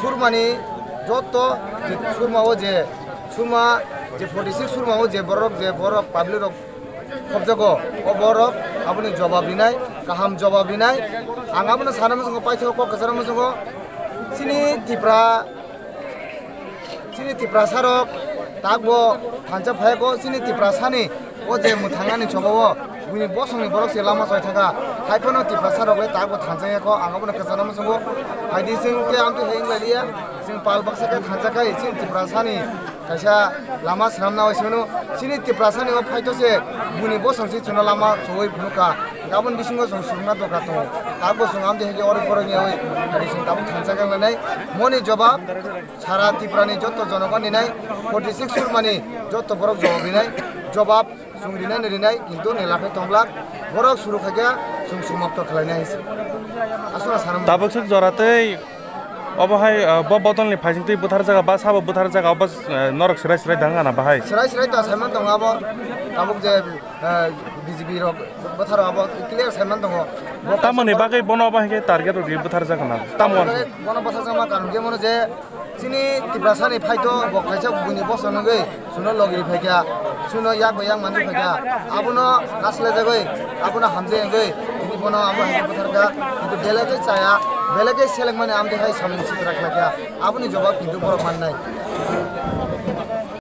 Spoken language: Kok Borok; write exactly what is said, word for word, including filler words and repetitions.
Surmani joto surma o je surma je forty six surma o je borok je borok public rok khobjago, o borok aboni jobab rinai, kaham jobab rinai. Ang abono sana muchungo, paithago kok kwcharo muchungo, chini Tipra, chini Tiprasa rok takbo thansa phaigo, chini Tiprasani o je mwthangnani choba o buini bosongni borok se lama choi thangkha, haiphano Tiprasa rok le takbo thansa yako, ang abono kwcharo muchungo. Phaidi chwng khe amtwi hai wng lailiya, chwng pal baksa khe thansa khai chini Tiprasani kaisa lama swnamna oi sino. Chini Tiprasani o phaito se buini bosong se chwngno lama chowui phunukha. Gabon bisingo chwng sukna doka tongo. Tabuk chwng amtwi hai khe oro borok ni oi, adi chwng tabuk thansa khe nanai. Moni jobab sara Tiprani joto jonogon ninai, forty six surmani joto borok jobab rinai. Jobab Chwng rinani rinai, kintu ni laphai tongla, borok suru khaikha, chwng sumapto khlainai hai se. Aswk sana. Tabuk swk jora tei obo hai, ah, bo bodol ni phaising twi buthar jaga ba sabo buthar jaga obo, eh, norok swrai swrai dang gana bahai. Swrai swrai ta saiman tongo abo, tabuk je, eh, B J P rok buthar abo clear saiman tongo. Bo tamoni kaisa bagwi bono obo hai khe target rok buthar jaga na. Tamo. Bono buthar jaga ma karon khe mono je Chini Tiprasani phaito bo kaisa buini bosong nugwi chwngno logi phaikha, chwngno yak bai yak manwi phaikha, abono naslajagwi, abono hamjagwi, tini bono abo hai bwtharkha, kintu belai khe chaya, belai khe selengmani amtwi hai samung sitra khlaikha, aboni jobab kintu borok mannai.